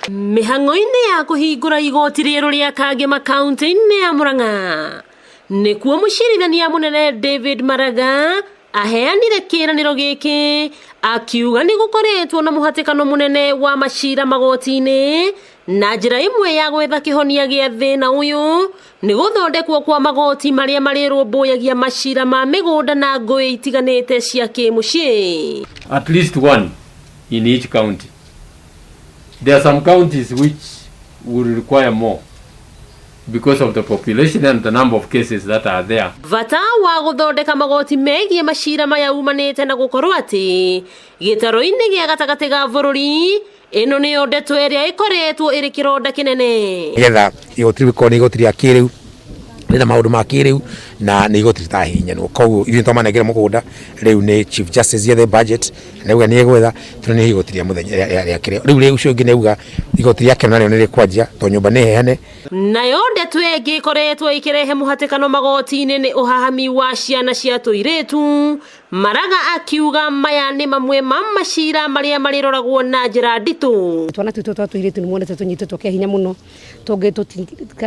Mĩhang'o-inĩ ya kũhingũra igoti rĩerũ rĩa Kangema kaunti-inĩ ya Murang'a nĩkuo mũcirithania mũnene David Maraga aheanire kĩĩranĩro gĩkĩ akiuga nĩ gũkoretwo na mũhatĩkano mũnene wa macira magoti-inĩ na njĩra ĩmwe ya gwetha kĩhonia gĩa thĩna ũyũ nĩ gũthondekwo kwa magoti marĩa marĩrũmbũyagia macira ma mĩgũnda na ngũĩ itiganĩte cia kĩmũciĩ. At least one in each county. There are some counties which will require more because of the population and the number of cases that are there. Bata wa gũthondeka magoti megiĩ macira maya umanĩte na gũkorwo atĩ gĩtarũ-inĩ gĩa gatagatĩ ga bũrũri ĩno nĩyo ndeto ĩrĩa ĩkoretwo ĩrĩ kĩronda kĩnene. Nĩgetha igoti rĩu rĩkorwo nĩ igoti rĩa kĩrĩu rĩna maũndũ ma kĩrĩu na nĩ igoti rĩtahihinyanwo. Koguo ithuĩ nĩtwamanengera mũgũnda, rĩu nĩ Chief Justice yethe budget na auga nĩ egwetha tondũ nĩ igoti rĩa mũthenya rĩa kĩrĩa. Rĩu rĩu ũcio ũngĩ nĩ auga igoti rĩa kĩrĩa narĩo nĩ rĩkwanjia tondũ nyũmba nĩ heane. Nayo ndeto ĩngĩ ĩkoretwo ĩkĩrehe mũhatĩkano magoti-inĩ nĩ ũhahami wa ciana cia tũirĩtu. Maraga akiuga maya nĩ mamwe ma macira marĩa marĩroragwo na njĩra nditũ. Twana twitũ twa tũirĩtu nĩ muonete tũnyitĩtwo kĩa hinya mũno, tũngĩ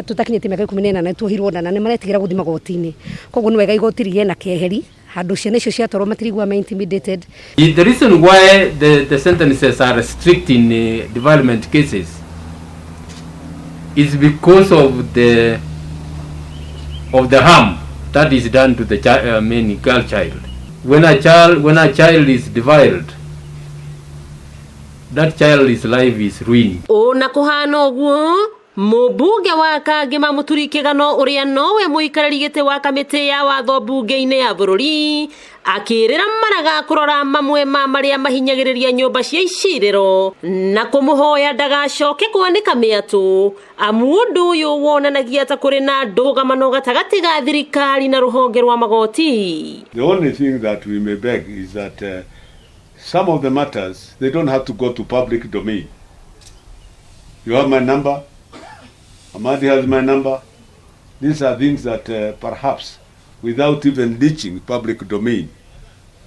tũtakinyĩtie mĩaka 18 tuohirwo nda na nĩ maretigĩra gũthiĩ magoti-inĩ. Koguo nĩ wega igoti rĩgĩe na keheri handũ ciana icio ciatwarwo matirigua me intimidated. The reason why the sentences are strict in defilement cases is because of the harm that is done to the main girl child. When a child is defiled, that child's life is ruined. Ona kũhana ũguo, mũmbunge wa Kangema Mũturi Kĩgano ũrĩa nowe mũikarĩri gĩtĩ wa kamĩtĩ ya watho mbunge-inĩ ya bũrũri akĩrĩra Maraga kũrora mamwe ma marĩa mahinyagĩrĩria nyũmba cia icirĩro na kũmũhoya ndagacoke kwanĩka mĩatũ amu ũndũ ũyũ wonanagia ta kũrĩ na ndũgamano gatagatĩ ga thirikari na rũhonge rwa magoti. The only thing that we may beg is that some of the matters, they don't have to go to public domain. You have my number. Amadi has my number. These are things that perhaps without even reaching public domain,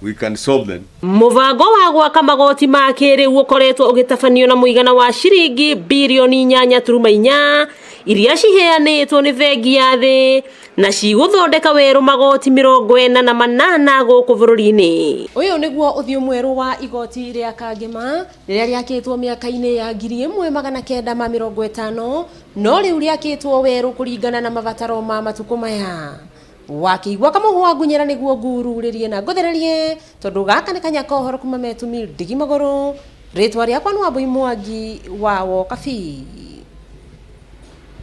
we can solve them. Mũbango wa gwaka magoti ma kĩrĩu ũkoretwo ũgĩtabanio na mũigana wa ciringi birioni 8.4 iria ciheanĩtwo nĩ bengi ya thĩ na cigũthondeka werũ magoti 48 gũkũ bũrũri-inĩ. Ũyũ nĩguo ũthiũ mwerũ wa igoti rĩa Kangema rĩrĩa rĩakĩtwo mĩaka-inĩ ya 1950 no rĩu rĩakĩtwo werũ kũringana na mabataro ma matukũ maya. Wakĩigua kamũhwa ngunyĩra nĩguo ngururĩrie na ngũthererie tondũ gaka nĩ kanya ka ũhoro kuma metumi ndigi magũrũ. Rĩtwa rĩakwa nĩ Wambui Mwangi wa Wokabi.